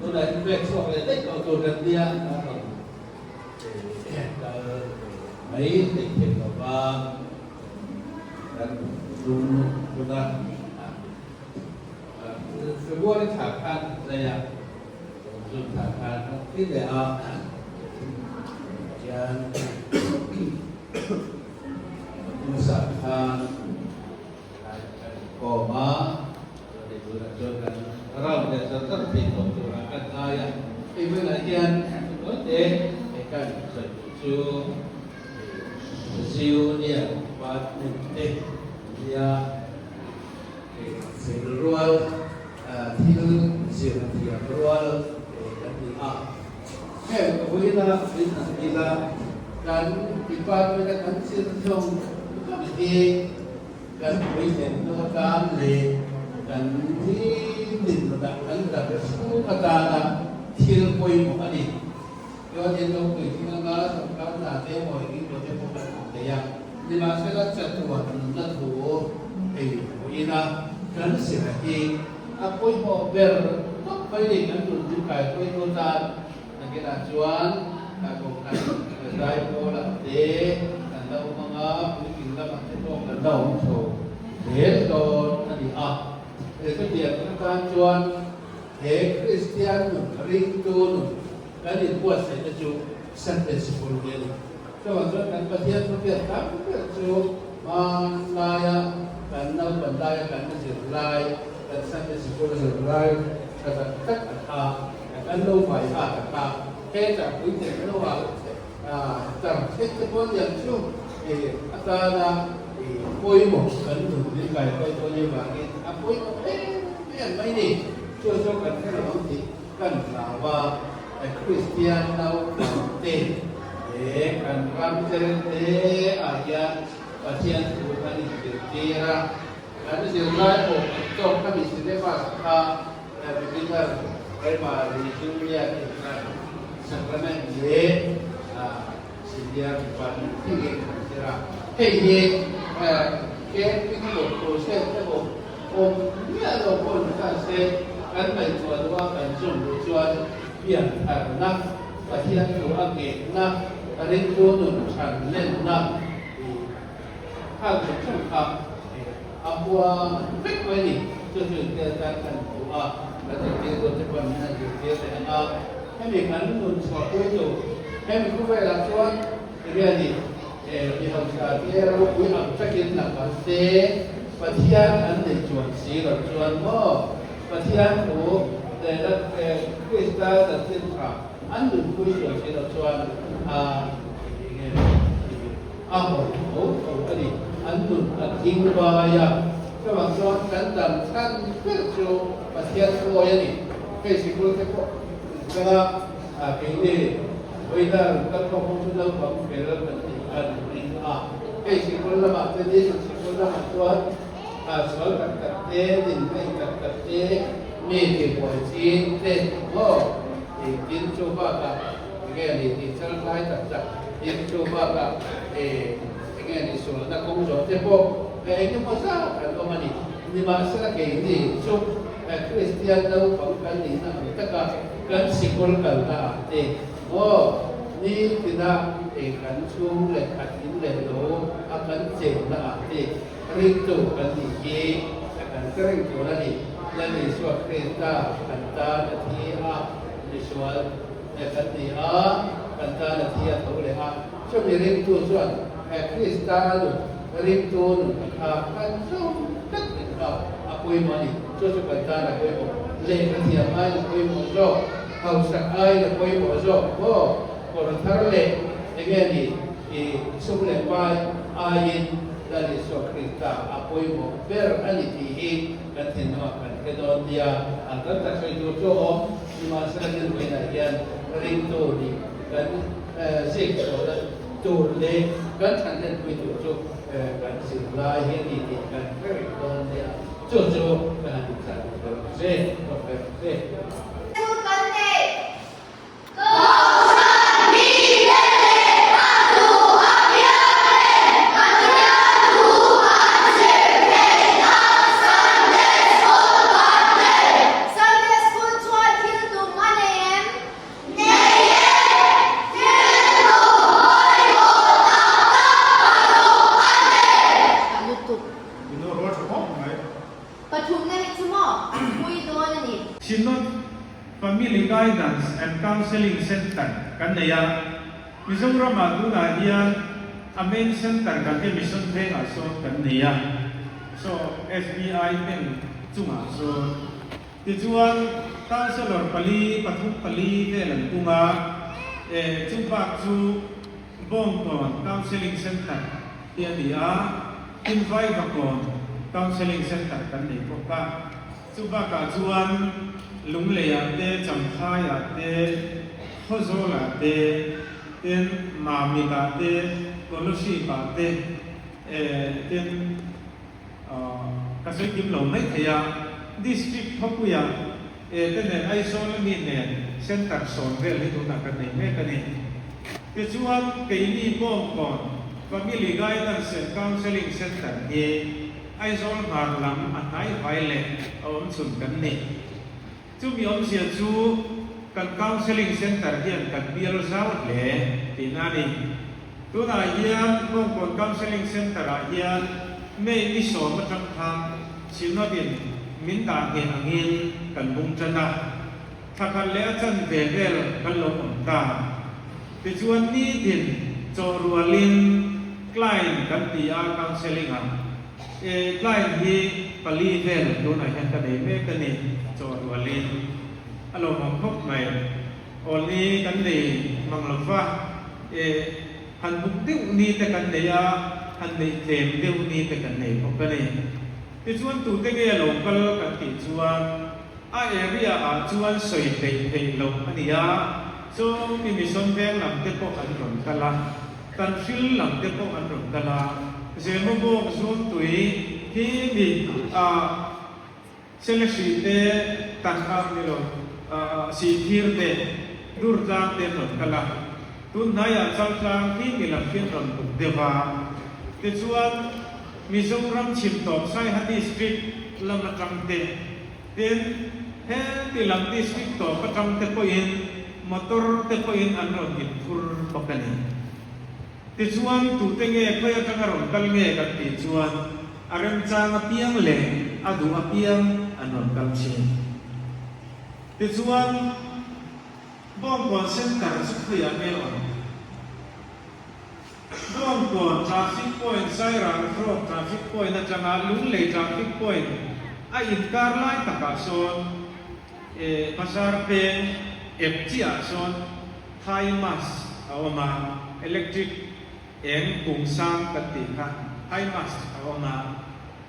Tunah in pek chhuak leh daih tawh tur kan nia a rawn kal mai theih theih lo va, kan tum hun a. February thla khan zai a, June thla khan kan thi leh a, hian hmasa khan kan inkawm a, chuan tunah chuan kan round leh char char thei tawh turah kan ngai a, hei bulah hian tawite he kan sawi duh chu Junior Department te nia Thil rual, thil zir thiam rual kan ni a. Heng vawiina min han dil a, kan department-a kan zir zawng zawng hi kan puitlinna atan leh kan nitin nunah kan dam chhung atana thil pawimawh a ni. Chuanin lo puitling anga sorkar hna te emaw engemaw te pawh kan hmu thei a, nimahsela chatuan nunna thu ei pawhin a kan zir hi a pawimawh ber tawp mai ni. Kan nun chu kai pawimawh tan nakinah chuan kohhran zai pawlah te kan lo awm anga, puitling lamah te pawh kan la awm chho zel dawn a ni a. He chutiang atan chuan he Kristian nun ringtu nun Kan inbuatsaihna chu Sunday Sikul hi a ni. Chuvang chuan kan Pathian thupian tam ber chu hmanlaia kan naupan laia kan zir lai, kan Sunday Sikul zir lai tha tak tak a tha, kan lo vai at a tha. Hetah puitling hnua tar theih te pawh aniang chu atana pawimawh kan nun min kaihruai dawn avangin a pawimawh em em mai ni. Chu chu kan hre lo ang tih Kan hlau a, Kristian naupang te leh kan ram tlerte ah hian Pathian thu kan inzirtir a, kan zirlai awm ang tawk khami syllabus kha beginner, primary, junior inhran, sacrament leh senior department thlengin kan zir a. Hei hi camping emaw crusade emaw Awm miah lo pawh ni ta se, kan ngaihtuah loh a kan zawm loh chuan piantharna, Pathian thu a nghehna, ringtu nun than lenna i khal thawk thawk kha a huam vek mai a ni. Chu chu intel tan kan duh a, kan zirtir dawn te pawh min han zirtir leh ang a, hemi kan nun chhuahpui tur hemi khawvelah chuan enge a nih? Mi hausa te ropui ang takin lang ang se, Pathian an nei chuan si lo chuan maw? Pathian thu Krista chanchin tha an nunpui chuan si lo chuan a enge a haw tho tho a ni. An nun a thing vai a. Chuvang chuan kan dam chhan ber chu Pathian pawi a ni. Hei sikul te pawh kala keini vawiina rawn kal khawm ho chu naupang fel kan tih an ring a. Hei sikul lamah te ni sikul lamah chuan sual tak tak te, ninhlei tak tak te, mi tihbuai ching te maw tin chu bakah enge ni tih chaltlai tak tak tin chu bakah enge ni sualna kawng zawh te pawh eng emaw zat an awm a ni. Nimahsela keini chu Kristian naupang kan nihna ang taka kan sikul kalna ah te maw nitina kan chhung leh khat in leh lo a kan chenna ah te Ringtu kan nih hi a kan hre reng tur a ni. Lal Isua Krista kan tan a thi a, misual kan ni a, kan tan a thi a tho leh a. Chumi ringtu chuan he Krista nun, ringtu nun kha kan zawm tlat reng kha a pawimawh a ni. Chu chu kan tan a pawimawh. Lehkha thiam aiin a pawimawh zawk, hausak aiin a pawimawh zawk maw? Kawr thar leh enge ni i sum leh pai aiin Lal Isua Krista a pawimawh ber a ni tih hi kan thinlungah kan hre dawn nia. An tam tak sawi tur chu a awm, nimahsela thil vawiinah hian ringtu nih kan zik chhuahna tur leh kan thlanhlenpui tur chu kan zir lai hi a ni tih kan hre reng dawn nia. Chu chu kan han inchah duh ber ang che, rawh ber ang che. Chu kan nei. Kohhran mite leh a duh apiang ten Pathian thu an zir theihna Sunday School kan nei. Sunday School chuan thil tum a nei em? Nei e! Thil tum pawimawh tak tak paruk a nei. Ka lutuk. In aw rual tha khawp mai. Pathumna hi chu maw an pui dawn a ni. Synod Family Guidance and Counselling Centre kan nei a, Mizoramah tunah hian a main centre kan te Mission Vengah sawn kan nei a, so SBI bank chungah sawn. Tichuan Counsellor pali, pathum pali vel an pung a, eh chu bak chu Bawngkawn Counselling Centre hi a ni a, Tinvaivakawn Counselling Centre kan nei bawk a. Chu bakah chuan Lungleiah te, Champhaiah te, Khawzawlah te, tin Mamitah te, Kolosipah te, tin ka sawi kim lo mai thei a, District khawpuiah te nen Aizawl ami nen Centre sawn vel hi tunah kan nei mek a ni. Tichuan keini Bawngkawn Family Guidance and Counselling Centre hi Aizawl hmar lam a hnaivai leh a awm chhun kan ni. Chumi awmzia chu kan Counselling Centre hian kan bial zau hle tihna a ni. Tunah hian Bawngkawn Counselling Centre-ah hian May ni sawm atang khan Synod-in min dah ngheh angin kan bung tan a, thla khat leh a chanve vel kan lo awm ta. Tichuan nitin chaw rualin client kan ti a counselling ah e client hi pali vel tunah hian ka nei mek a ni chaw rualin a lawmawm khawp mai awl ni kan nei mang lo va e han buk deuh ni te kan nei a han neih tlem deuh ni te kan nei bawk a ni. Tichuan tute nge lo kal kan tih chuan A area ah chuan sawi hleih theih loh a ni a, chawngmi mission veng lam te pawh an rawn kal a, kan hril lam te pawh an rawn kal a, Zemabawk Zuntui hi mi a Selesih te tan a ni lo, Sihphir te, Durtlang te an rawn kal a, tun hnaiah Chaltlang hi mi lam khi an rawn buk deuh a, tichuan Mizoram chhim tawp Saiha District lam atang te, tin heti lam District tawp atang te pawhin motor te pawhin an rawn inphur bawk a ni. Tichuan tute nge khawi atanga rawn kal nge kan tih chuan a remchang apiang leh a duh apiang an rawn kal thin. Tichuan Bawngkawn Centre chu khawiah nge awm? Bawngkawn Traffic Point, Sairang Road Traffic Point atanga Lunglei Traffic Point a inkar lai takah sawn eh bazar peng ep chiahah sawn Thai Mas a awm a, electric. Eng kung sang kan tih kha high mast a awm a,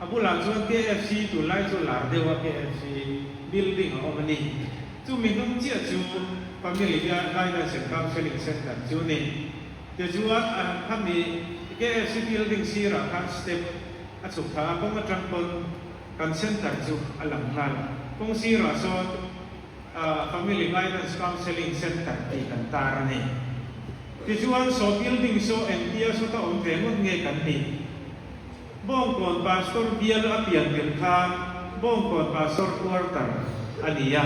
a bulah chuan KFC tunlai chu lar deuh a KFC building a awm a ni. Chumi hnung chiah chu Family Guidance and Counselling Centre chu a ni. Tichuan a khami KFC building sirah khan step a chhuk thla a, kawng atang pawn kan centre chu a lang nghal. Kawng sirah sawn Family Guidance Counselling Centre tih kan tar a ni. Tichuan saw building saw engtia sawta awm ve ngawt nge kan nih? Bawngkawn Pastor bial a pian tirh khan Bawngkawn Pastor quarter a ni a.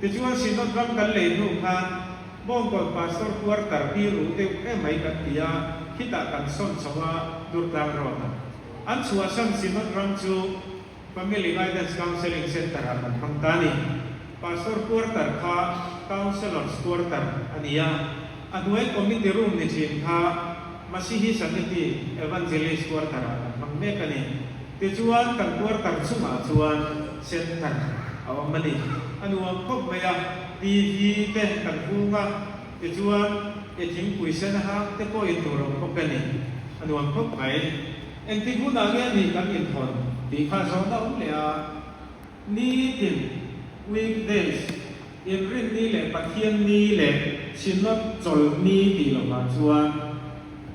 Tichuan Synod ram kan lei hnu khan Bawngkawn Pastor quarter hi ruh deuh em mai kan ti a, khitah kan sawn chho a Durtlang Road ah. An chhuahsan Synod ram chu Family Guidance Counselling Centre ah kan hmang ta a ni. Pastor quarter kha Counsellors quarter a ni a, a hnuai committee room ni thin kha Masihi Samiti Evangelist quarter ah kan hmang mek a ni. Tichuan kan quarter chungah chuan centre a awm a ni. A nuam khawp mai a, TV te kan hung a, tichuan e thingpui sen a hang te pawh in tur awm bawk a ni. A nuam khawp mai. Engtik hunah nge ni kan inthawn tih kha zawhna awm leh a, nitin, weekdays, inrin ni leh Pathian ni leh Synod chawlh ni tih lovah chuan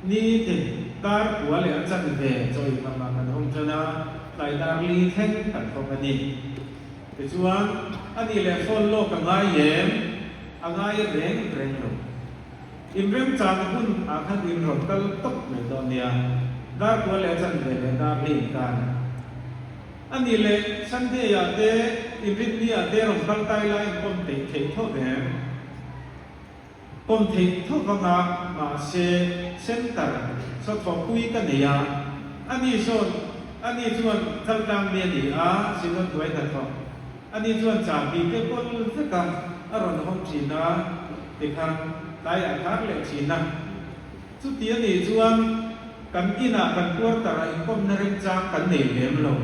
nitin dar kua leh a chanve chaw inkhawmah kan awm tan a, tlai dar li thleng kan thawk a ni. Tichuan, a nih leh phone lawk a ngai em? A ngai reng reng lo. Inremchang hun ah khan in rawn kal tawp mai dawn nia, dar kual leh a chanve leh dar li inkan a ni leh Sunday ah te inrinni ah te rawn kal tai lai in pawm theih theih tho vem? Pawm theih tho vanga mahse center saw thawhpui ka nei a, ani sawn ani chuan chaltlang mi a ni a, Synod hnuai hnathawk ani chuan chahbi te kawl vek a a rawn hawng thin a. Tikhan tlaiah thar leh thin a. Chuti a nih chuan kan inah kan quarter ah inkawmna remchang kan nei lem lo.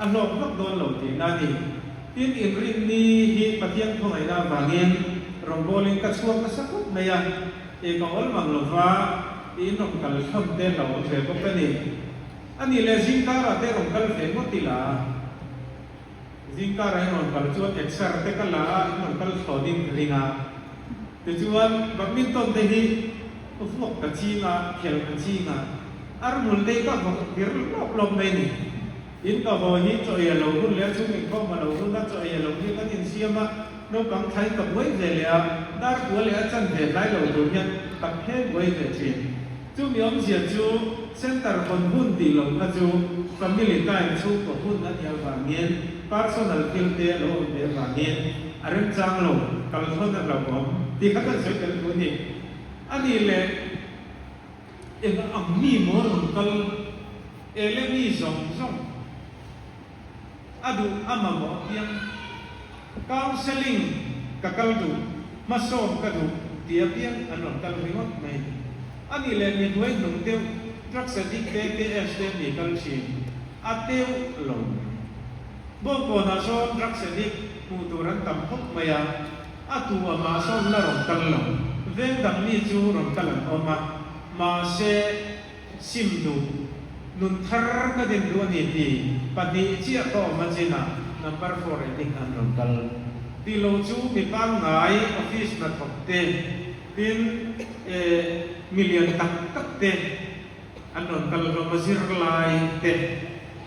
A hlawk vak dawn lo tihna a ni. Tin, inrinni hi Pathian khawngaihna avangin rawngbawlin ka chhuak nasa khawp mai a, e ka awl mang lo va, tiin rawn kal thlawn te lo awm ve bawk a ni. A nih leh zingkarah te rawn kal ve ngawt ila. Zingkar ah in rawn kal chuan exer te ka la a, in rawn kal thlawn in ka ring a. Tichuan badminton te hi vuak ka ching a, khel ka ching a, armul te hi ka vawk tir lawp lawp mai a ni. In ka haw hi chaw ei a lo hun leh a, chhung inkhawm a lo hun a, chaw ei a lo hi kan insiam a, naupang thlai ka buai ve leh a, dar kua leh a chan ve hlai lo tur hian ka phe buai ve thin. Chumi awmzia chu Centre hawn hun tih loh kha chu family time chhungkaw hun a nih avangin personal thil te a lo awm ve avangin a remchang lo, kal thawn a hlauhawm tih kha kan sawi tel thu a ni. A nih leh eng ang mi maw rawn kal ele mi zawng zawng a duh a mamawh apiang counselling ka kal duh, hmasawn ka duh tih apiang an rawn kal ringawt mai. A nih leh mi hnuai hnung deuh drugs addict te KS te mi kal thin a teuh lo mai. Bawngkawnah sawn drugs addict hmuh tur an tam khawp mai a, a tu a mah sawn la rawn kal lo, veng dang mi chu rawn kal an awm a, mahse Sim duh, nun thar ka din duh a ni ti pahnih chiah ka awm a chinah number four addict an rawn kal. Ti lo chu mi pangngai office hnathawk te, tin eh milian tak tak te an rawn kal hlawm a zirlai te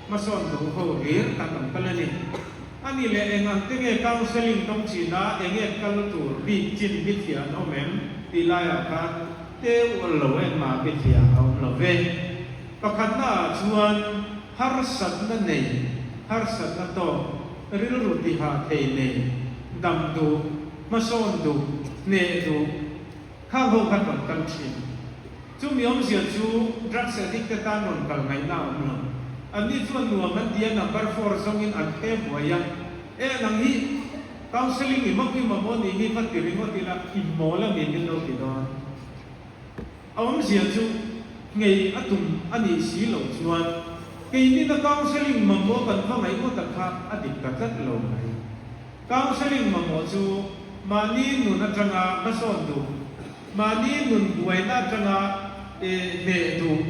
hmasawn duh ho hlir kan rawn kal a ni. A ni leh eng ang te nge counselling tawng china eng nge kal tur bik chin mithiah an awm em tih laiah khan Teu awl lo engmah bithliah a awm lo ve. Pakhatna ah chuan harsatna nei, harsatna tawk, rilru tihah thei nei, dam duh, hmasawn duh, hneh duh, khang ho khan rawn kal thin. Chumi awmzia chu drugs addict te tan rawn kal ngaihna a awm lo. Anni chuan nuam an ti a, number four zawngin an phe buai a, e nang hi Counselling i mawk i mamawh nih hi va ti ringawt ila i mawl a mi min lo ti dawn. A awmzia chu nghei a tum a nih si loh chuan keinin a counselling mamawh kan va ngaih ngawt a kha a dik ta tlat lo mai. Counselling mamawh chu mahni nun atanga hmasawn duh, mahni nun buaina atanga. hneh duh,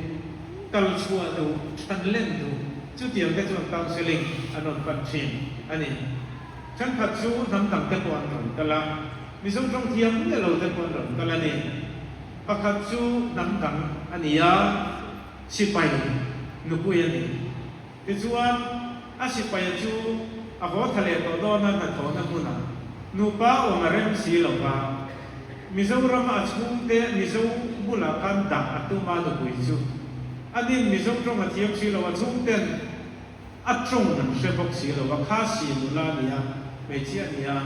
kal chhuah duh, than len duh chutiang te chuan counselling an rawn pan thin a ni. Thenkhat chu hnam dang te pawh an rawn kal a, Mizo tawng thiam miah lo te pawh an rawn kal a ni. Pakhat chu hnam dang a ni a, sipai nupui a ni. Tichuan, a sipaia chu a haw tha leh tawh dawn a, hnathawhna hmunah nupa awm a rem si lo va, Mizorama a chhungte Mizo bulah khan dah a tum a nupui chu. Anin Mizo tawng a thiam si lo, a chhungten a tawng an hre bawk si lo va, Khasi nula a ni a, hmeichhia a ni a.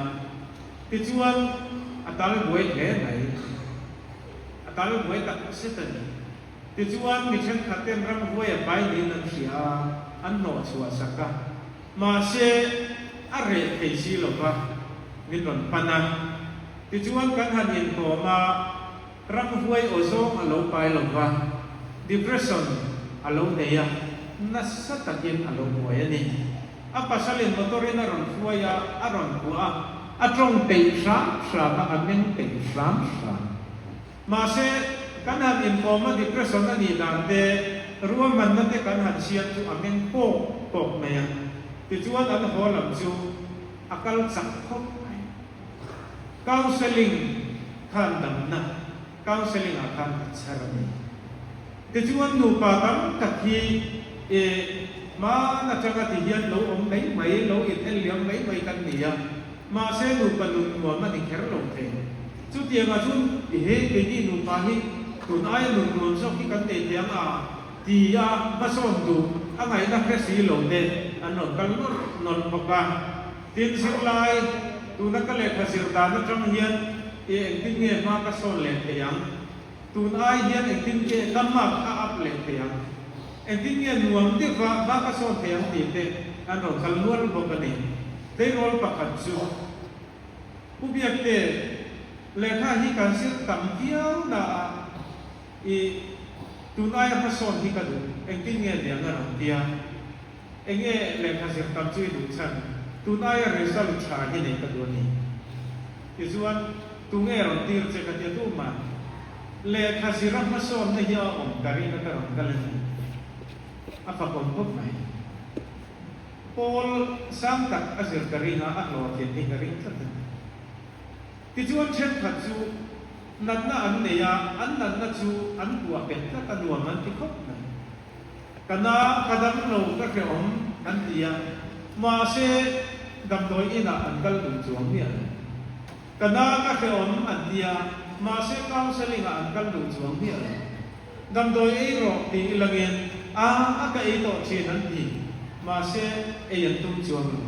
Tichuan, a tal buai hle mai. A tal buai tak zet a ni. Tichuan, mi thenkhat ten ramhuai a pai niin an hria a, an hnawh chhuah sak a. Mahse, a reh thei si lo va, min rawn pan a. Tichuan, kan han inkawm a, ramhuai aw zawng a lo pai lo va, depression a lo nei a, nasa takin a lo buai a ni. A pasalin motor-in a rawn hruai a, a rawn kuah a, a tawng peih hram hram a, a meng peih hram hram. Mahse, kan han inkawma depression a nih dan te, ruahmanna te kan han siam chu a meng pawk pawk mai a. Tichuan an haw lam chu a kal chak khawp mai. Counselling khan damna counselling ah khan a chher a ni. Tichuan nupa tam tak hi e hman atanga ti hian lo awm mai mai, lo in en liam mai mai kan ni a. Mahse nupa nun nuam a ni kher lo thei. Chutiangah chuan i he keini nupa hi tun aia nun nuam zawk hi kan nei thei ang a ti a hmasawn duh a ngaihna hre si lo te an rawn kal nawlh nawlh bawk a. Tin zirlai, tuna ka lehkha zir dan atang hian i engtin nge hma ka sawn leh thei ang? Tun ai hian engtin nge ka mark a up leh thei ang? Engtin nge nuam deuha hma ka sawn thei ang tih te an rawn kal nual bawk a ni. Tleirawl pakhat chu Pu Biakte lehkha hi kan zir tam viau na a, i tun aia hmasawn hi ka duh, engtin nge niang a rawn ti a. Enge lehkha zir tam chu i duh chhan, tun aia result tha hi nei ka duh a ni. Tichuan, tunge rawn tir che ka ti a tumah lehkha zira hmasawnna hi a awm ka ring a ka rawn kal a ni. A fakawm khawp mai. Pawl sang tak a zir ka ring a, a hlawhtlin hi ka ring tlat a ni. Tichuan thenkhat chu natna an nei a, an natna chu an kuah bet tlat a, nuam an ti khawp mai. Ka na, ka dam lo, ka hrehawm an ti a, mahse damdawi inah an kal duh chuang miah lo. Ka na, ka hrehawm an ti a, mahse counselling ah an kal duh chuang miah lo. Damdawi ei rawh tih i langin a a ka ei tawh thin an ti. Mahse, ei an tum chuang lo.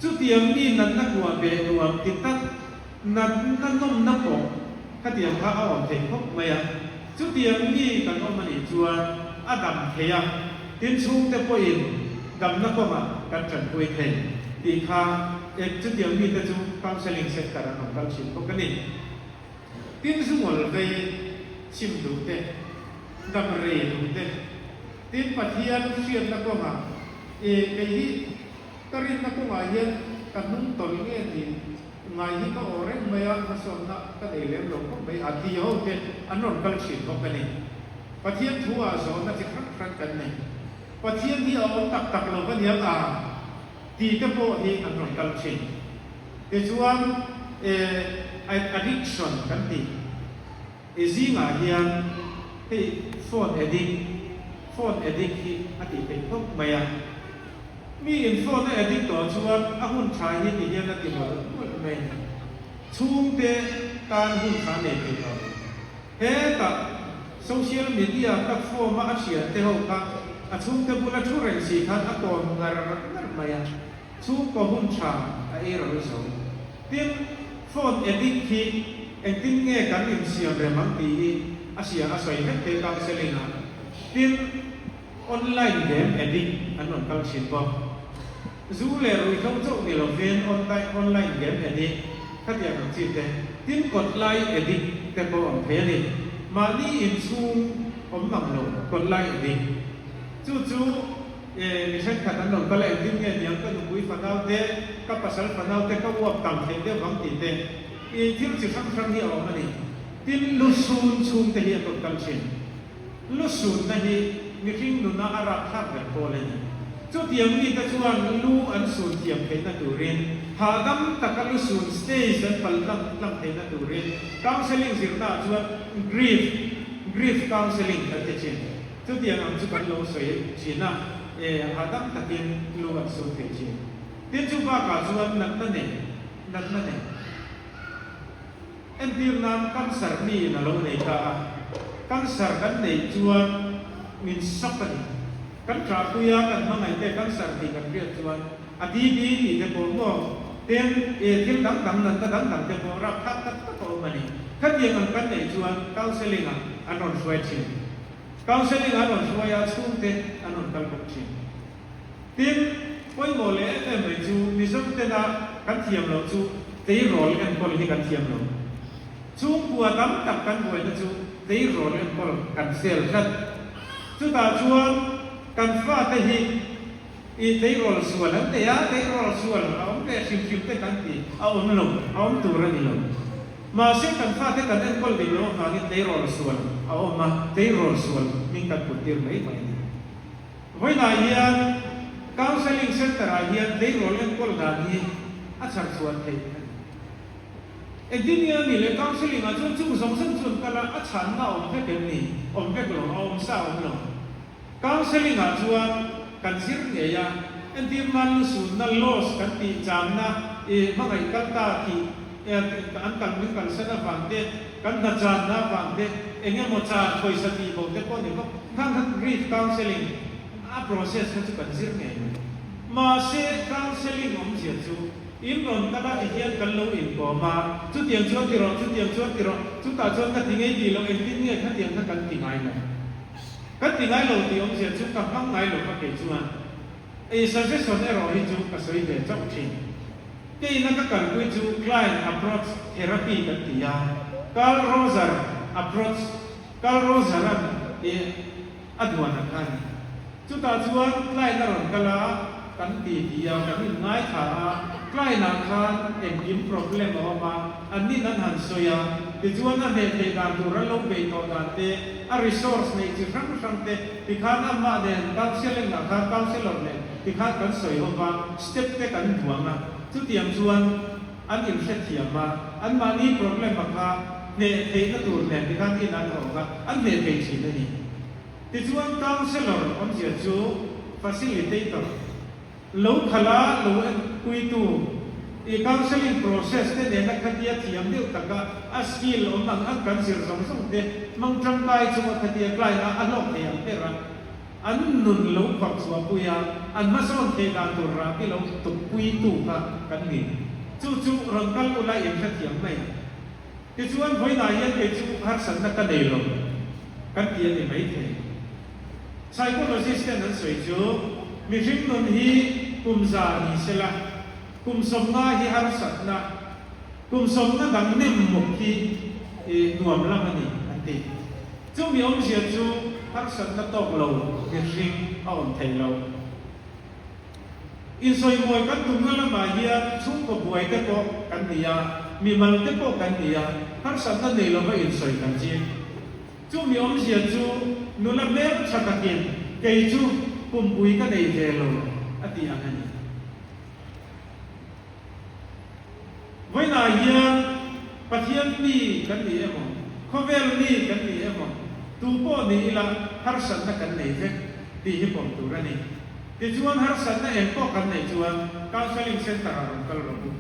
Chutiang mi natna kuah ve nuam ti tak, natna nawmna pawh khatiang kha a awm thei khawp mai a. Chutiang mi kan awm a nih chuan a dam thei a, tin chhungte pawhin damna kawngah kan tanpui thei tih kha chutiang mite chu counselling center an rawn kal thin bawk a ni. Tin zungawl vei chim duh te, dam rei duh te, tin Pathian hriatna kawngah e kei hi ka rinna kawngah hian ka hnung tawlh nge tih ngai hi ka aw reng mai a, hmasawnna ka nei lem lo khawp mai a ti ho te an rawn kal thin bawk a ni. Pathian thu ah zawhna chi hrang hrang kan nei. Pathian hi a awm tak tak lo va niang a tih te pawh hi an rawn kal thin. Tichuan e addiction kan tih e zingah hian hei phone addict, phone addict hi a tih theih khawp mai a. Mi in phone a addict tawh chuan a hun tha hi ti hian a ti mawlh mawlh mai a ni. Chhungte tan hun tha nei thei lo. Hetah social media platform a a thiante ho kha a chhungte bula thu reng si khan a tawn ngar ngar mai a. Chhungkaw hun tha a ei ro zo. Tin, phone addict hi engtin nge kan insiam rem ang tih hi a sia a sawi vek thei counselling ah. Tin, online game addict an rawn kal thin bawk. Zu leh ruihhlo chauh ni lovin online game addict khatiang ang chi te, tin kawt lai addict te pawh awm thei a ni. Mahni inchhung awm mang lo kawt lai addict. Chu chu E, mi thenkhat an lo kal a, engtin nge niang ka nupui fanau te, ka pasal fanau te ka uap tam theih deuh vang tih te, i thil chi hrang hrang hi a awm a ni. Tin, lu sun chhung te hi an rawn kal thin. Lusunna hi mihring nuna a rapthlak ber pawl a ni. Chutiang mite chuan lu an sun thiam theihna turin, hahdam taka lusun stage an pal tlang tlang theihna turin counselling zirnaah chuan grief, grief counselling kan ti thin. Chutiang ang chu kan lo sawi thin a, e, hahdam takin lu an sun thei thin. Tin chu bakah chuan natna nei, natna nei. Entir nan cancer mi in a lo nei ta a, cancer kan neih chuan min shock a ni. Kan ṭahpui a, kan hmangaih te cancer tih kan hriat chuan a TB tih te pawh maw ten e thil dang dang natna dang dang te pawh rapthlak tak tak a awm a ni. Khatiang ang kan neih chuan counselling ah an rawn hruai ṭhin. Counselling an rawn hruai a, chhungte an rawn kal bawk ṭhin. Tin, pawimawh leh em em mai chu Mizo tena kan thiam loh chu tleirawl enkawl hi kan thiam lo. Chhungkua tam tak kan buaina chu tleirawl enkawl kan sel tlat. Chutah chuan kan fate hi i tleirawl sual an nei a, tleirawl sual a awm ve hrim hrim te kan ti a awm lo, a awm tur a ni lo. Mahse kan fate kan enkawl dik loh avangin tleirawl sual a awm a, tleirawl sual hming kan put tir mai mai a ni. Vawiinah hian Counselling Centre-ah hian tleirawl enkawl dan hi a chhar chhuah theih a ni. Engtin nge a nih le? Counselling-ah chuan chung zawng zawng chu an kal a, a chhanna a awm vek em ni? Awm vek lo, a awm sa a awm lo. Counselling-ah chuan kan zir ngei a, entir nan lusunna, loss, kan tih channa, i hmangaih kal ta tih an kal min kalsan avang te, Kan hna channa avang te, eng emaw chan pawisa tih bo te pawh ni bawk. Khang kha grief counselling a process kha chu kan zir ngei mai. Mahse counselling awmzia chu in rawn kal a ti hian kan lo inkawm a, chutiang chuan ti rawh, chutiang chuan ti rawh, chutah chuan ka ti ngei tih loh engtin nge khatiang kha kan ti ngai lo. Kan ti ngai lo tih awmzia chu ka hmang ngai lo kha kei chuan. Ei suggestion erawh hi chu ka sawi ve chauh thin. Keina ka kalpui chu client approach therapy kan ti a, Carl Roger approach, Carl Roger-a'n i a duan ang kha a ni. Chutah chuan client a rawn kal a, kan ti ti a, kan inngaithla a, client-ah khan engkim problem a awm a, annin an han sawi a, tichuan a hneh theih dan tur an lo beih tawh dan te, a resource neih chi hrang hrang te, tikhan amah nen counselling-ah khan counsellor nen Tikhan kan sawi ho va, step te kan duang a, chutiang chuan an inhrethiam a, anmahni problem a kha hneh theihna tur nen tikhan in an awk a, an hneh thei thin a ni. Tichuan counsellor awmzia chu facilitator, lo khala lo enpuitu, i counselling process te nena khatia thiam deuh taka a skill awm ang ang kan zir zawng zawng te hmang tangkai chunga khatia client a a hlawk thei ang ber a. An nun lo phawrh chhuahpui a, an hmasawn theih dan tur rah hi lo tukpuitu kha kan ni. Chu chu rawn kal ula in hrethiam mai ang. Tichuan, vawiinah hian kei chu harsatna ka nei lo kan ti a ni maithei. Psychologist ten an sawi chu, mihring nun hi kum za ni sela, kum sawmnga hi harsatna, kum sawmna dang nem muk hi nuam lam a ni an ti. Chumi awmzia chu harsatna tawk lo mihring a awm thei lo. Insawimawi kan tumna lamah hian chhungkaw buai te pawh kan ni a, mimal te pawh kan ni a, harsatna nei lova insawi kan ching. Chumi awmzia chu nula hmel tha takin kei chu pumpui ka nei ve lo a tih ang a ni. Vawiinah hian Pathian mi kan ni emaw, khawvel mi kan ni emaw, tu pawh ni ila harsatna kan nei vek tih hi pawm tur a ni. Tichuan harsatna eng pawh kan neih chuan Counselling Centre ah rawn kal rawh u.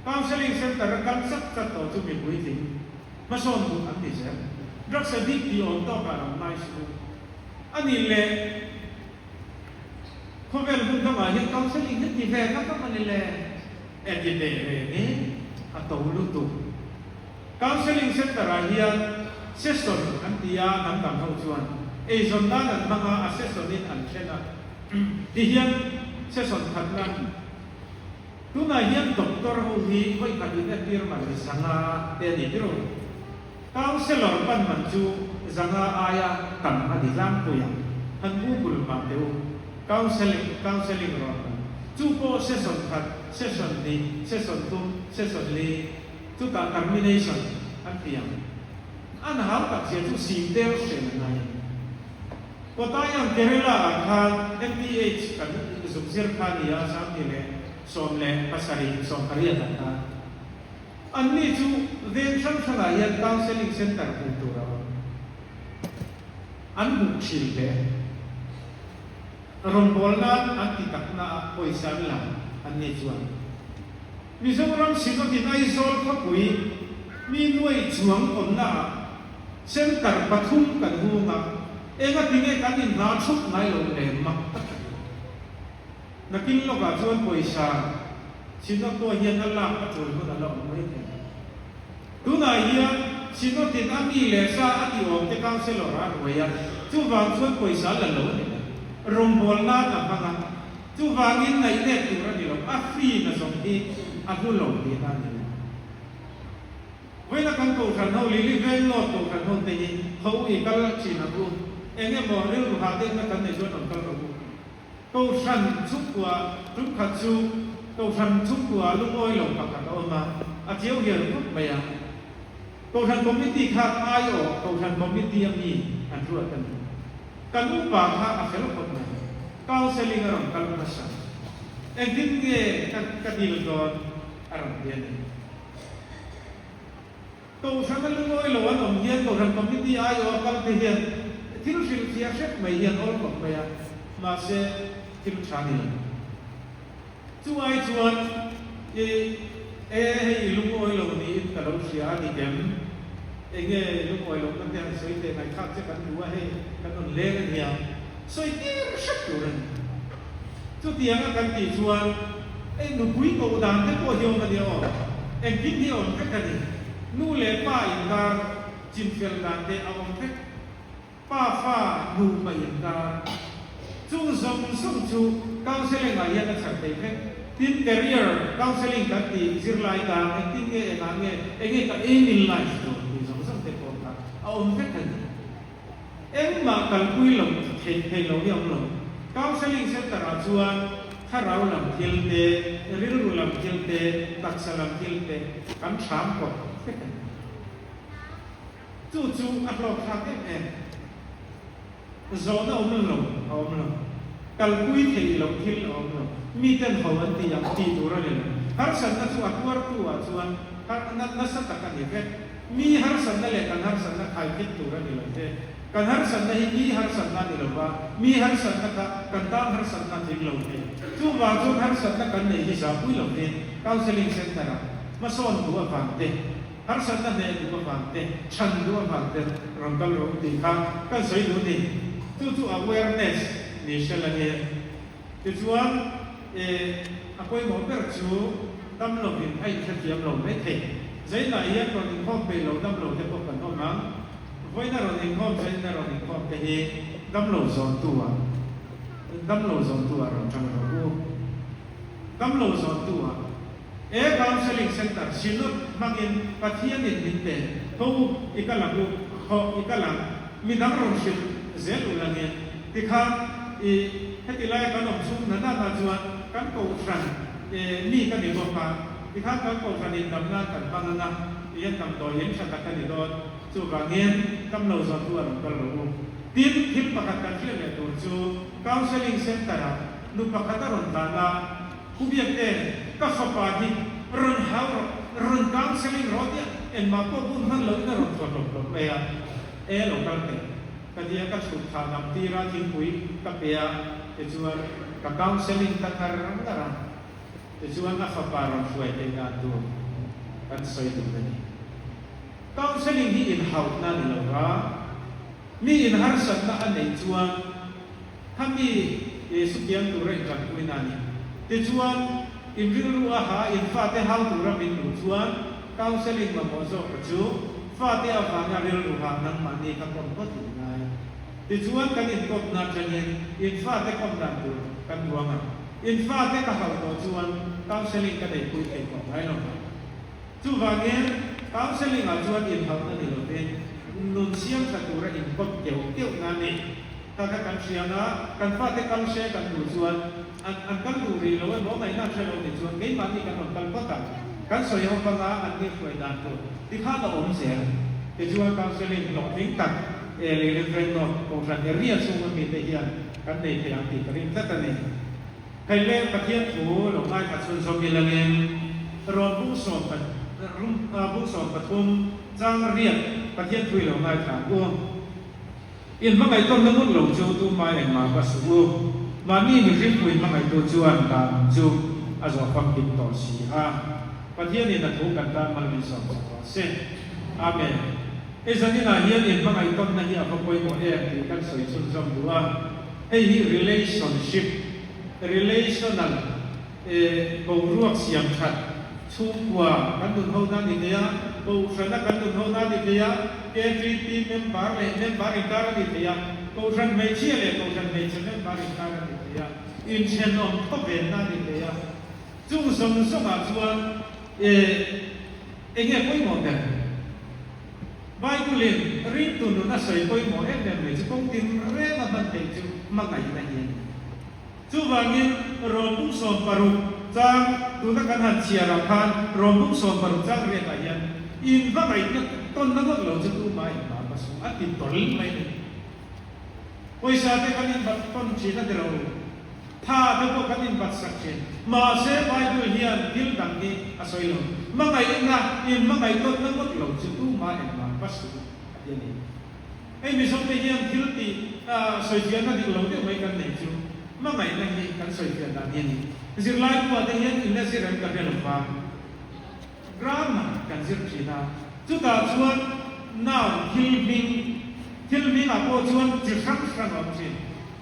Counselling Centre a kal chat chat tawh chu mi puitling hmasawn duh an ni zel. Drugs addict tih awm tawkah rawn ngai suh u. A nih leh. Khawvel hmun dangah hian counselling hi ti ve ka tak a ni le? E ti ve reng e, a to lutuk. Counselling centre ah hian session an ti a, hnam dang ho chuan eizawn nan an hmang a, a session in an thlen a, ti hian session khatna tunah hian doctor ho hi vawi khat in entir man zanga te a ni tirh u. Councillor pan man chu zanga aia tam a ni tlangpui ang. Han Google mah teh u. Counselling, counselling rawn man. Chu pawh session khat, session hnih, session thum, session li, chutah termination an ti ang. An hau tak zia chu sim tel hreh ngai. Kottayam Kerala ah khan MPH kan zuk zir kha nia 2017 ah khan. Anni chu veng hrang hrangah hian counselling centre hmuh tur a awm. An hmuh thin hle. Rawngbâwl nan an ti takna ah pawisa an la anni chuan. Mizoram Synod in Aizawl khawpui mi nuai chuang awmna ah centre pathum kan hung a, engatinge kan inhna thup ngai lo le mak tak a ni. Nakin lawkah chuan pawisa Synod pawh hian a lak a tul hun a la awm mai thei. Tunah hian Synod in a mi leh sa a ti awm te councillor a ruai a, chuvang chuan pawisa a la lo a ni lo. Rawngbâwl nan a hmang a, chuvangin ngaihnek tur a ni lo, a free na zawng hi a hlu lo tihna a ni lo. Vawiina kan kohhran ho, Lily Veng North kohhran ho te hi tho i kal thin ang u, eng emaw rilru hah deuhna kan nei chuan rawn kal rawh u. Kohhran chhungkua tumkhat chu Kohhran chhungkua lungawi lo pakhat a awm a, a chiau hial khawp mai a. Kohhran Committee kha aiawh Kohhran Committee a mi an ruat a ni. Kan upa kha a fel khawp mai. Counselling a rawn kal hmasa. Engtin nge ka ka dil dawn a rawn ti a ni. Kohhran a lungawi lo an awm hian Kohhran Committee aiawh a kal te hian thil hrilh thiah hrep mai hian awl khawp mai a, mahse thil tha ni lo. Chu ai chuan i e hei i lungawi lo niin ka lo hria a ni em? Enge lungawi lohna te han sawi teh ngaihthlak che kan duh a hei kan rawn leng a nia sawi tir hrep tur a ni. Chutianga kan tih chuan ei nupui koh dan te pawh hi awm a nia aw. Engkim hi a awm vek a ni. Nu leh pa inkar chinfel dan te a awm vek. Pa fa nupa inkar. Chung zawng zawng chu counselling ah hian a chhan thei vek. Tin career counselling kan tih zirlai tan engtin nge engah nge enge ka aim in life tur tih zawng zawng te pawh kha a awm vek a ni. Engmah kalpui lo theih thei lo hi a awm lo. Counselling Centre ah chuan thlarau lam thil te, rilru lam thil te, taksa lam thil te kan hram kawp vek a ni. Chu chu a hlawk thlak em em. Zawhna awm lo a awm lo. Kalpui theih loh thil a awm lo. Miten ho an ti ang tih tur a ni lo. Harsatna chu a tuartu ah chuan nasa tak a ni vek. Mi harsatna leh kan harsatna khaikhin tur a ni lo te. Kan harsatna hi mi harsatna a ni lo va, mi harsatna kha kan tan harsatna a tling lo thei. Chuvang chuan harsatna kan neih hi zahpui lo te, counselling centre ah hmasawn duh avang te, harsatna hneh duh avang te, chhan duh avang te rawn kal rawh u tih kha kan sawi duh a ni. Chu chu awareness ni hre la nge. Tichuan, eh, a pawimawh ber chu dam lovin a inhrethiam lo mai thei. Zainah hian rawn inkhawm peih lo dam lo te pawh kan awm ang. Vawiina rawn inkhawm, zaina rawn inkhawm te hi dam lo zawntu ah, dam lo zawntu ah rawn tang rawh u. Dam lo zawntu ah, eh, counselling centre, synod hmangin Pathianin min pe, tho u, i kal ang u, hawh i kal ang, midang rawn hrilh zel u la nia. Tikhan i heti laia kan awm chhung hna nana chuan kan kohhran mi ka ni bawk a, tikhan kan kohhran in damna kan hmang anga tihian damdawi in tha tak a ni dawn. Chuvangin kam lo zawh chu a rawn kal rawh u. Tin, thil pakhat kan hriat leh tur chu Counselling Centre ah nu pakhat a rawn tlan a, Pu Biakte, ka fapa hi rawn hau rawh, rawn counselling rawh tia engmah pawh bun hman loin a rawn thaw hlawp hlawp mai a, e lo kal teh. Ka tia ka chhut thah dam tir a, thingpui ka pe a, tichuan ka counselling ta ngar ngar a, tichuan a fapa rawn hruai theih dan tur kan sawi duh a ni. Counselling hi inhauhna a ni lo va, mi inharsatna a neih chuan khami sukiang tura intanpuina a ni. Tichuan, in rilru a ha, in fate hau tura min duh chuan counselling mamawh zawk ka chu fate avanga rilru ha nangmahni ka kawm phawt in ngai. Tichuan kan inkawmna atangin in fate kawm dan tur kan duang ang. In fate ka hauh tawh chuan counselling ka neihpui thei tawh ngai lo vang. Chuvangin counselling ah chuan inhauhna ni lovin nun siam tha tura inkawm keuh keuhna a ni. Kha kha kan hria anga kan fate kal hre kan duh chuan an an kal duh rih lo emaw ngaihna hre lo ni chuan keimahni kan rawn kal phawt ang. Kan sawi ho panga an ni hruai dan tur tikhan a awm zel. Tichuan counselling hlawhtling tak. Lei Veng North Kohhran area chhunga mite hian kan nei thei ang tih ka ring tlat a ni. Hei le Pathian thu lo ngaithla chhunzawm ilangin Rom bung bung 13 chang riat Pathian thu i lo ngaithla ang u. In hmangaihtawnna ngut lo chu tumai engmah va suh u. Mahni mihringpui hmangaihtu chuan dan chu a zawh famkim tawh si a. Pathianin a thu kan tan mal min sawm chak rawh se. Amen. Hei zaninah hian in hmangaihtawnna hi a va pawimawh em tih kan sawi chhunzawm duh a. Hei hi relationship, relational, boruak siam that chhungkua kan nun ho na ni thei a, Kohhrana kan nun ho na ni thei a, KTP member leh member inkar a ni thei a, Kohhran hmeichhia leh Kohhran hmeichhe member inkar a ni thei a, inthenawm khawvenna a ni thei a. Chung zawng zawngah chuan eng nge pawimawh ber? Bible-in ringtu nun a sawi pawimawh em em mai chu kawng tin reng a hman theih chu hmangaihna hi a ni. Chuvangin Rom bung 60 chang tuna kan han chhiarah khan Rom bung 60 chang riatah hian in va ngaihna tawnna ngawt lo chu tumah engmah va sum a ti tawl mai a ni. Pawisa te kan inbat tawn thin a ti lo. Tha te pawh kan inbat sak thin. Mahse Bible hian thil dang hi a sawi lo. Hmangaihna in hmangaih tawnna ngawt lo chu tumah engmah va sum a ti a ni. Hei Mizote hian thil tih sawifiahna dik lo deuh mai kan nei chu hmangaihna hi kan sawifiah dan hi a ni. Zirlai buah te hian inla zir em ka hre lo va, grammar kan zir thin a, chutah chuan noun thil hming, thil hmingah pawh chuan chi hrang hrang a awm thin,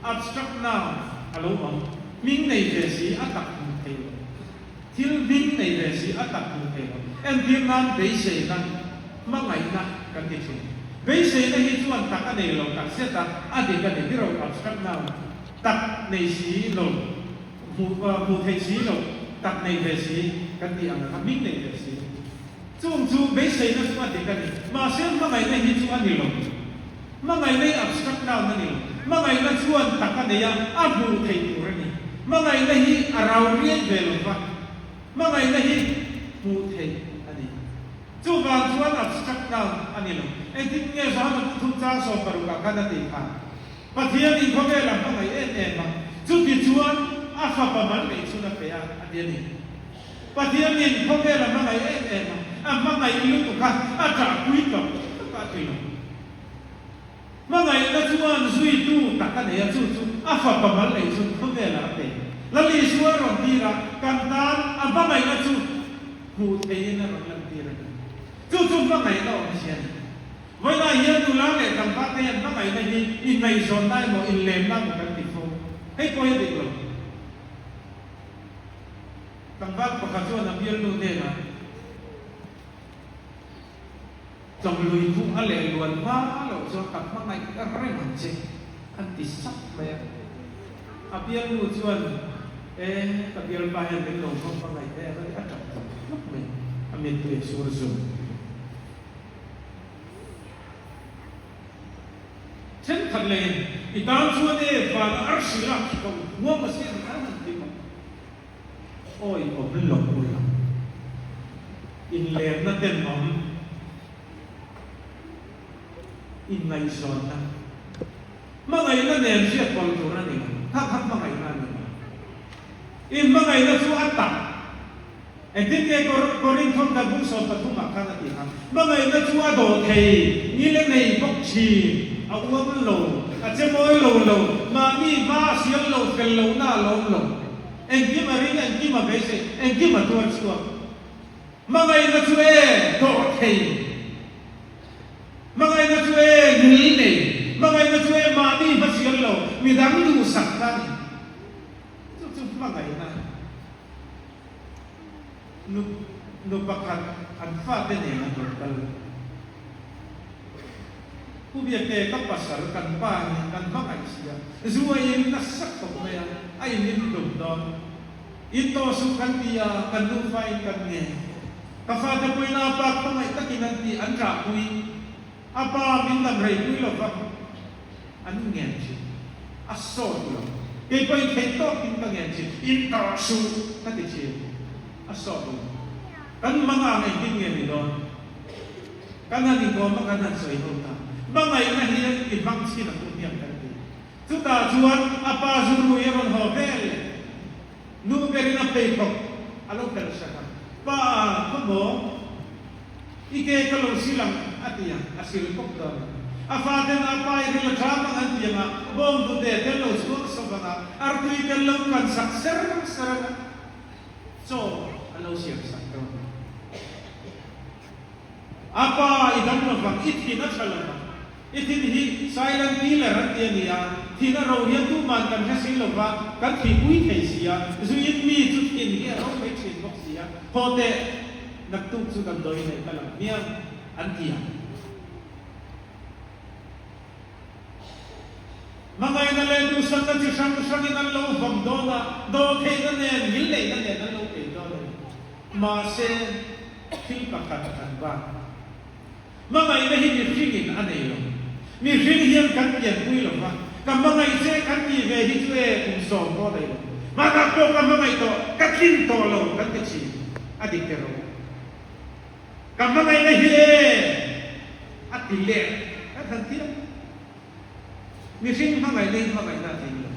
abstract noun a lo awm, hming nei ve si a tak hmuh theih loh, thil hming nei ve si a tak hmuh theih loh, entir nan beiseina, hmangaihna kan ti thin. Beiseina hi chuan tak a nei lo tak zet a, a dik a ni biro abstract noun tak nei si lo, hmuh hmuh theih si lo, tak nei ve si kan tih ang a, hming nei ve si. Chung chu beiseina chu a dik a ni. Mahse hmangaihna hi chu a ni lo. Hmangaihna hi abstract noun a ni lo. Hmangaihna chuan tak a nei a, a hmuh theih tur a ni. Hmangaihna hi a rau riai ve lo va, hmangaihna hi hmuh theih a ni. Chuvang chuan abstract noun a ni lo. Engtin nge Johana bu thum chang 60 ah khan a tih kha? Pathian in khawvel a hmangaih em em a, chuti chuan a fapa mal neih chhun a pe a, a ti a ni. Pathian in khawvel a hmangaih em em a, a hmangaih lutuk a, a ṭahpui tlawk tlawk a, a ti lo. Hmangaihna chuan zuitu tak a nei a, chu chu a fapa mal neih chhun khawvelah a pe. Lal Isua a rawn tir a, kan tan a hmangaihna chu hmuh theihin a rawn lantir a ni. Chu chu hmangaihna awmzia a ni. Vawiinah hian nula leh tlangval te hian hmangaihna hi inngaihzawnna emaw inlemna emaw kan ti fo. Hei pawh hi a dik lo. Tlangval pakhat chuan a bialnu hnenah. Tlawmlui phuh a leh luan hma loh chuan ka hmangaih reng ang che, an ti sap mai a. A bialnu chuan, E, ka bialpa hian min lo va hmangaih em a ti, a tap tlawk tlawk mai, a mittui a sur zum. Thenkhat leiin, I tan chuan e, vana arsi lak hi ka huam asin, an han ti bawk. Awi awm lo ula, inlemna tenawm, inngaihzawnna, hmangaihna nen hriat pawlh tur a ni lo. Kha kha hmangaihna a ni lo. Inhmangaihna chu a tak. Engtin nge Korinthon kan bung 13 ah khan a ti kha? Hmangaihna chu a dawh thei, ni le nei bawk thin, a uam lo, a che mawi lo lo, mahni hma a siam lo, fel lohna a lawm lo. Engkim a ring, engkim a beisei, engkim a tuar chhuak. Hmangaihna chu e, dawh thei. Hmangaihna chu e, ngil nei. Hmangaihna chu e, mahni hma siam lo, midang duhsak kha a ni. Chu chu hmangaihna a ni. Nu, nu pakhat an fate nen an rawn kal. Pu Biakte, ka pasal kan pa hi kan hmangaih si a, zu a in nasa khawp mai a, a in in hlum dawn. In tawh suh kan ti a, kan nufa in kan nge. Ka fate puiin a pa khawngaih takin an ti, an ṭahpui. A pa min dam rei pui lo va, an ngen thin. A sawt lo. Kei pawhin theih tawkin ka ngen thin. In tawh suh ka ti thin. A sawt lo. Kan hmanga ang engtin nge ni dawn? Kan han inkawm a, kan han sawi ho ta. Hmangaihna hi i hmang chhin ang u hmiang kan ti. Chutah chuan a pa zu rui a rawn haw vel leh nu berin a pheikhawk a lo phelh sak a, Pa khaw maw? I ke ka lo sil ang a ti ang, a sil pawp dawn ang. A faten a pa i ril a ṭam ang an ti ang a, bawnghnute tel lo chhuak sawp ang a, artui tel lo kan sak ser ser ang a, chaw a lo siam sak dawn ang. A pa i dam lovang, i thin a ṭha lovang. I thin hi silent killer an ti a ni a, thin a ro hian tuman kan hre si lova, kan thihpui thei si a, zuin mi chu thin hi a ro mai thin bawk si a, thaw teh, naktuk chu damdawi neih ka lang hmiang an ti ang. Hmangaihna leh duhsakna chi hrang hrangin an lo vawm dawn a, dawhtheihna nen, ngilneihna nen an lo pe dawn a ni. Mahse, thil pakhat an bak. Hmangaihna hi mihringin a nei lo. Mihring hian kan pianpui lo va, ka hmangaih che kan tih ve hi chu e kum sawm pawh nei lo. Mahnak pawh ka hmangaih tawh, ka tlin tawh lo kan ti thin. A dik te rawh. Ka hmangaihna hi e a ti leh kan han ti a. Mihring hmangaihna hi hmangaihna a tling lo.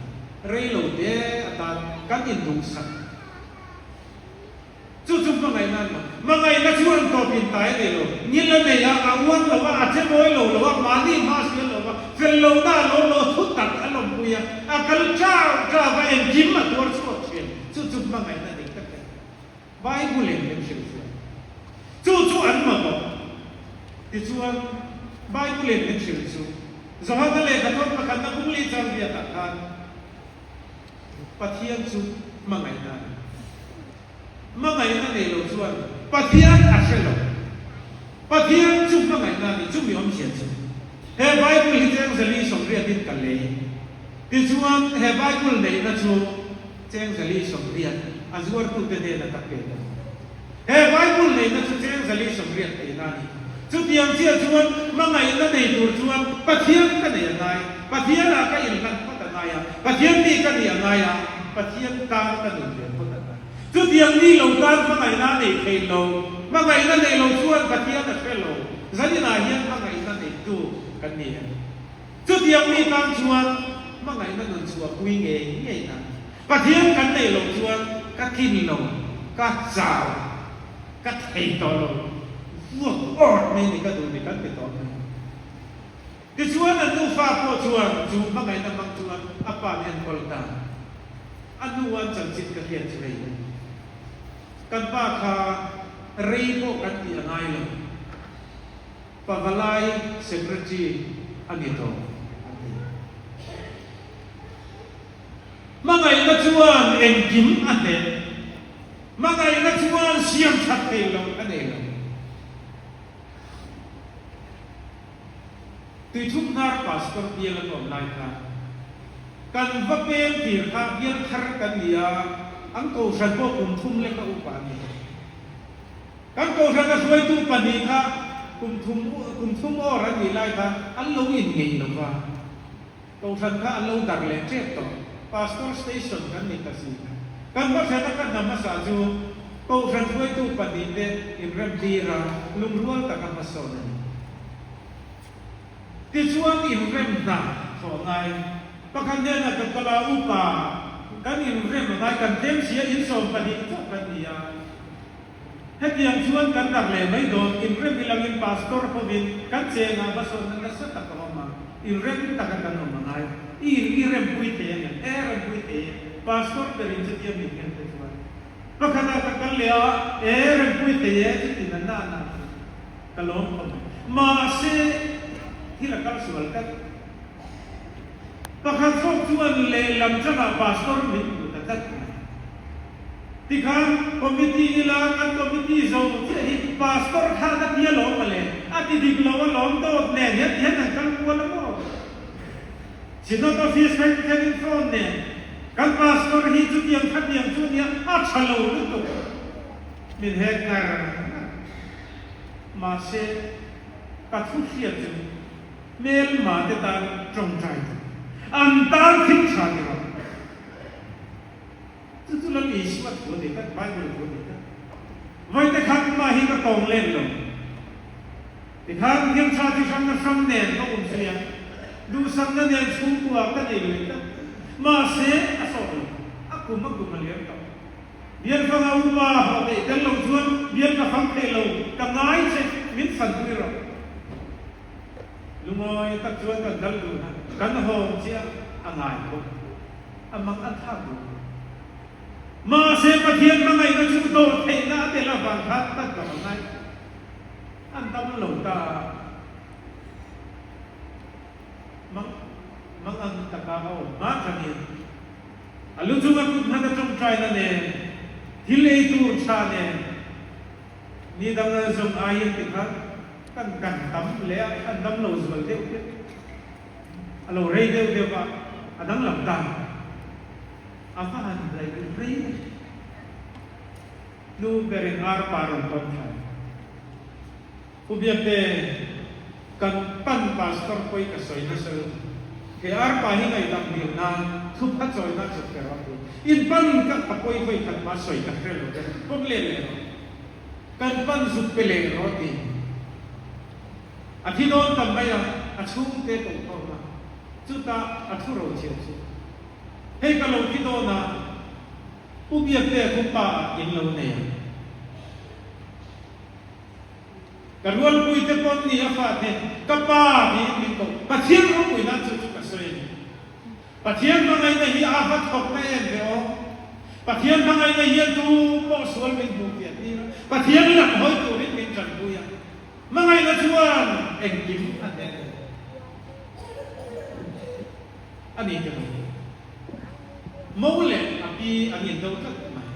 Rei lo te atan kan induhsak. Chu chu hmangaihna an lo. Hmangaihna chu an tawp in tai a nei lo. Ngil a nei a, a uan lo a, a che mawi lo lo a, mahni hma a hrial lo va, fel lo na a lawm lo a, thu tak a lawmpui a, a kal chau chau a, engkim a tuar chhuak thin. Chu chu hmangaihna dik tak a ni. Bible in min hrilhfiah. Chu chu an mamawh. Tichuan, Bible in min hrilh chu, Johana lehkhathawn pakhatna Bungli Changriatah khan, Pathian chu hmangaihna a ni. Hmangaihna nei lo chuan Pathian a hre lo. Pathian chu hmangaihna a ni, chumi awmzia chu. He Bible hi cheng zali sawmriatin ka lei. Tichuan he Bible neihna chu cheng zali sawmriat a zuartute hnena ka pek a ni. He Bible neihna chu cheng zali sawmriat theihna a ni. Chutiang chiah chuan hmangaihna nei tur chuan Pathian ka nei a ngai, Pathianah ka inhlan phawt a ngai a, Pathian mi ka nih a ngai a, Pathian tan ka nun ve phawt a ngai. Chutiang ni lo tan hmangaihna a nei thei lo, hmangaihna nei lo chuan Pathian a hre lo, zaninah hian hmangaihna neitu kan ni em? Chutiang mi tan chuan hmangaihna nun chhuahpui ngei ngei na. Pathian kan neih loh chuan ka tlin lo, ka chau, ka thei tawh lo, vuak awrh mai ni ka duh ni kan ti tawh mai. Tichuan a nufa pawh chuan chu hmangaihna hmang chuan a pa an enkawl ta. A nu an chanchin ka hriat chu hei a ni. Kan pa kha rei pawh kan tih a ngai lo. Pavalai Secretary a ni tawh an ti. Hmangaihna chuan engkim a hneh. Hmangaihna chuan siam that thei lo a nei lo. Tuithum hnar Pastor bial an awm lai kha kan va peng tir kha bial thar kan ni a, an kohhran pawh kum thum leka upa a ni. Kan kohhrana hruaitu pahnih kha kum thum kum thum awr an nih lai khan an lo inngeih lo va, kohhran kha an lo darh leh tep tawh. Pastor station kan ni ta si. Kan va hrena ka hna hmasa chu kohhran hruaitu pahnih te inrem tir a, lungrual taka hmasawn a ni. Tichuan inrem hna thawh ngai pakhat hnenah ka kal a, upa kan inrem a ngai, kan tlem si a, insawm pahnih chauh kan ni a. Hetiang chuan kan darh leh mai dawn, inrem ilangin pastor hovin kan chengah hmasawnna nasa tak a awm a, inrem taka kan awm a ngai. I in i rempui thei ang em? E rempui thei e, pastor berin chutia min nghen te chuan. Pakhatah ka kal leh a, e rempui thei e, chutin a na na chu ka lawm khawp mai. Mahse, thil a kal sual tlat. Pakhat zawk chuan lehlam changah pastor min hmu ta tlat mai. Tikhan committee ila kan committee zo chiah hi pastor khan a ti alawm mawle, a ti dik lo alawm dawt nen hian ti hian an kal kual a maw? Synod office thleng thlengin phone nen kan pastor hi chutiang khatiang chu nia a tha lo lutuk min hek ngar ngar. Mahse ka thu hriat chu hmelma te tan tawngtai tur an tan thil tha ti rawh. Chu chu Lal Isua thu a ni tlat, Bible thu a ni tlat. Vawi te khat mah hi ka tawng len lo. Tikhan thil tha chi hrang hrang nen ka awm zui a, duhsakna nen chhungkua ka nei lui tlat. Mahse, a sawt lo. A kum a kum a liam tawh. Bial fanga upa hlawh theih tel lo chuan bial ka fang thei lo, ka ngai che, min fanpui rawh. Lungawi tak chuan kan kal dun a, kan hawng chiah a ngai bawk. A mang an thlak duh. Mahse, Pathian hmangaihna chu dawh theihna a tel avang khan tan ka va ngai. An dam lo ta a, mang mang ang taka a awm hma thlangin a lu chunga kut hman a tawngtaina nen, thil ei tur tha nen, ni dang zawng aiin ti kha kan kan tam leh a, an dam lo zual deuh deuh, a lo rei deuh deuh a, a danglam ta. A va han daih rei a. Nu berin arpa rawn pawm thlai. Pu Biakte, kan pan pastor pawi ka sawi nasa lutuk. He arpa hi ngaihdam dil nan thupha chawina chawp ber a pu. In pan ka ka pawi vawi khat hma sawi ka hre lo ve. Pawm leh leh rawh. Kan pan zuk pe leh rawh ti. A thi dawn tam mai a, a chhungte koh khawm a. Chutah a thu ro chhiar chu. Hei ka lo thi dawn a. Pu Biakte khu pa ah in lo nei ang. Ka rualpui te pawn ni a fate ka pa tiin min koh. Pathian ropui nan chu chu ka sawi a ni. Pathian hmangaihna hi a va thawk na em ve aw. Pathian hmangaihna hian tu pawh sual min hmuh fiah tir a, Pathian lam hawi turin min tanpui a. Hmangaihna chuan engkim a hneh lo a ni te lo. Mo leh a pi an indo tlat mai.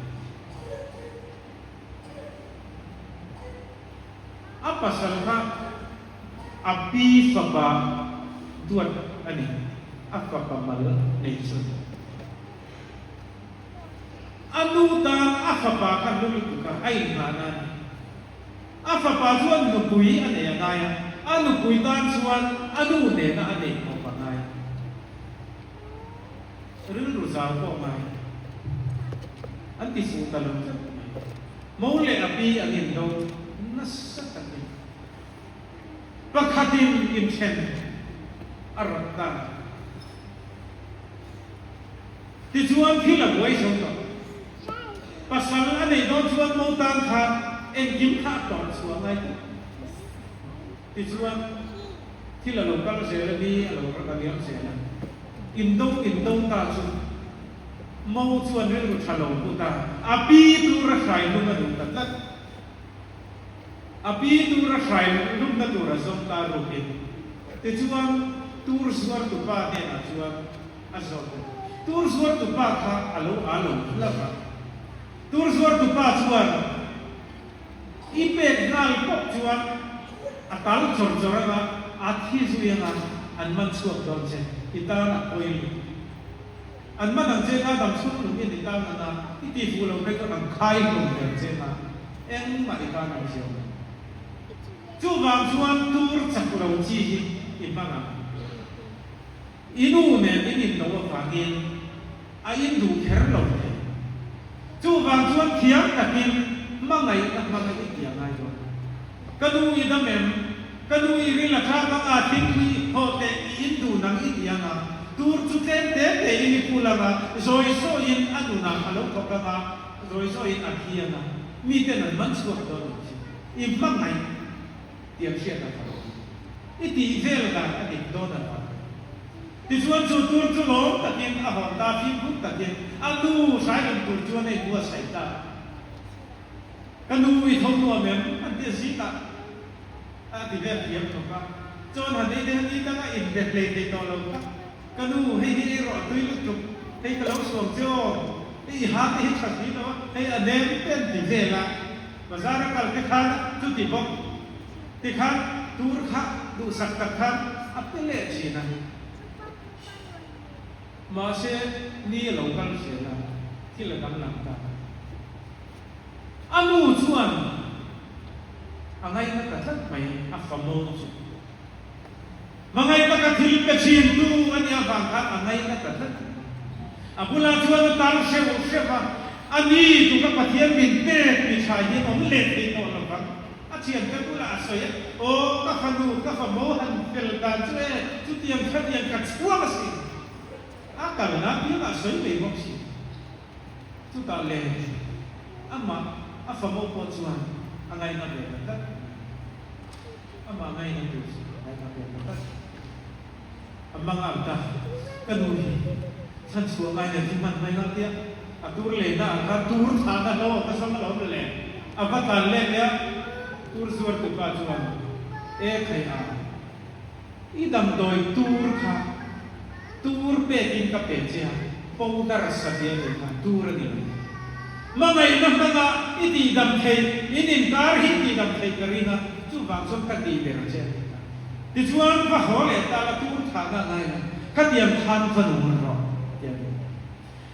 A pasal kha a pi fapa duat a ni, a fapa mal nei chu. A nu tan a fapa kha hlu lutuk a, a inngah na a ni. A fapa chuan nupui a nei a ngai a, a nupui tan chuan a nu nena a neih khawp a ngai. Rilru zau pawh ngai an ti fuh ta lo tlat mai. Mo leh a pi an indo nasa takin pakhatin inthen a rawt ta. Tichuan thil a buai zo tawh. Pasal a neih dawn chuan mo tan khan engkim kha a tawrh chhuah ngai tlat. Tichuan, thil a lo kal zel a ni, a lo a liam zel a. Indo indo ta chu Mo chuan rilru tha lo pu ta, a pi tur a hrai lum a duh ta tlat. A pi tur a hrai lumna tur a zawm ta rukin. Tichuan, tur zuartupa hnenah chuan a zawt a. Tur zuartupa kha a lo aa lo hlauh a. Tur zuartupa chuan. I pek nghal pawh chuan a tal chawr chawr anga a thi zui anga an man chhuak dawn che, i tan a pawi lutuk. An man ang che kha dam chhung lungin i tan anga i ti fuh lo phei chu an khai hlawm ve ang che kha engmah i tan awm zio lo. Chuvang chuan tur chak lo chi hi i hmang ang. I nu nen in in lo avangin a in duh kher lo thei. Chuvang chuan thiam takin hmangaihna hmanga i ti a ngai dawn. Ka nu i dam em? Ka nu i ril a thlak anga thingpui i phawh teh i in duh nang i ti anga tur chu tlem te te in i pul anga zawi zawiin a nunah a lo thawk anga zawi zawiin a thi anga miten an man chhuak dawn ang che. I hmangaih. Tiang hriat a thalo. I tih vel dan a dik dawn a vang. Tichuan chu tur chu lawm takin a hawn ta fimkhur takin a nu hrailum tur chuan a inbuatsaih ta. Ka nu i tho nuam em? An ti a zingah a ti vel thiam thawk a. Chuan han ei te han ni danga inbe hlei thei tawh lo tak. Ka nu hei hi ei rawh a tui lutuk. Hei ka lo suam che aw. Hei i ha te hi tha si lo a, hei a nem te an ti vel a. Bazar a kal te khan chuti bawk ti khan tur kha duhsak tak khan a pe leh thin a. Mahse ni a lo kal zel a, thil a danglam ta. A nu chuan a ngaihna ta tlat mai a famo chu. Hmangaih taka thil pe thin tu a nih avang khan a ngaihna ta tlat mai. A bulah chuan a tal hreuh hreuh a, a ni tuka Pathian min pek mi tha hi awm let thei tawh lo vang a thiante bulah a sawi a, Aw, ka fanu, ka famo han fel dan chu e, chutiang khatiang ka chhuak asin. A kalna piangah a sawi mai bawk si. Chutah le amah a famo pawh chuan a ngaina ve ta tlat mai. Amah ngaina tur chu a ngaina ve ta tlat. A mangang ta, ka nu hi chhan chhuah ngaina hi hman mai ngah tia a tur lehna ah khan tur thahna hlo a ka zawng alawm le. A va tlan let leh a, tur zuar tupa chuan e khai a. I damdawi tur kha tur pekin ka pe che a, powder satliah nei kha tur a ni lo. Hmangaihna hmanga i tihdam theih, in inkar hi tihdam theih ka ring a, chuvang chuan ka tih ber che a ni kha. Tichuan va haw leh ta la tur thahna a ngai lo, khatiang khan va nung rawh ti a ni.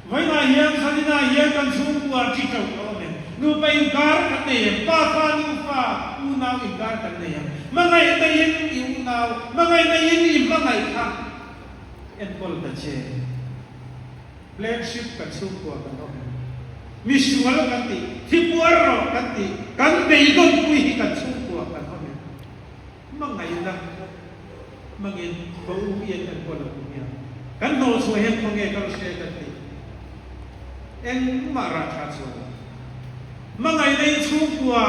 Vawiinah hian Zaninah hian kan chhungkua ṭi ṭauh ka awm em? Nupa inkar kan nei em? Pa fa, nu fa, unau inkar kan nei em? Hmangaihna in i unau, hmangaihna in i hmangaih kha enkawl ta che. Black sheep kan chhungkua kan awm em? Misual kan tih, thipuar rawh kan tih, kan beidawnpui hi kan chhungkua kan awm em? Hmangaihna hmangin ka u i an enkawl ang nia. Kan hnawh chhuah hian khawnge kal hre kan ti. Engmah rah tha chhuah lo. Hmangaihna in chhungkua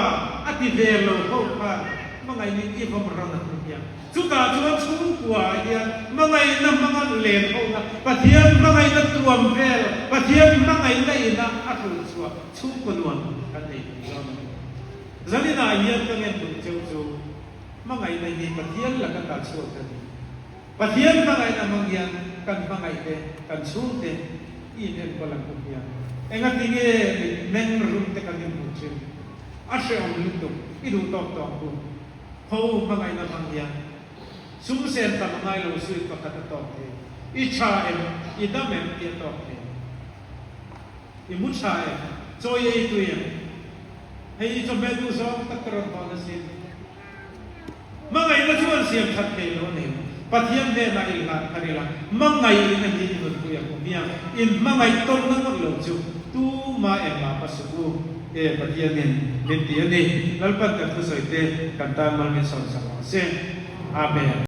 a ti ve lo ho khan hmangaihna in i vawm ran ang nia. Chutah chuan chhungkua ah hian hmangaihna hmanga len ho na, Pathian hmangaihna tuam vel, Pathian hmangaihna ina a hrulh chhuah chhungkua nuam kan nei thei dawn a ni. Zaninah hian ka ngen duh cheu chu hmangaihna hi Pathian laka ta chhuak ka ni. Pathian hmangaihna hmang hian kan hmangaihte, kan chhungte i in enkawl ang kum hian engati nge mit meng rum te kan inhmuh thin? A hrehawm lutuk, i duh tawk tawk ku. Ho hmangaihna hmang hian sum sen tam a ngai lo suit pakhat a tawk thei. I tha em, i dam em tih a tawk thei. I mu tha em? Chawi ei tui em? Hei i chawhmeh duh zawng tak ka rawn hawn asin. Hmangaihna chu an siam that thei lo a ni. Pathian hnenah i hlan thar ila, hmangaihna hi i nunpui ang u hmiang. In hmangaih tawnna ngawt lo chu tumah engmah pa suh u e Pathianin min ti a ni. Lalpan kan thusawi te kan tan mal min sawn sak ang se. Amen.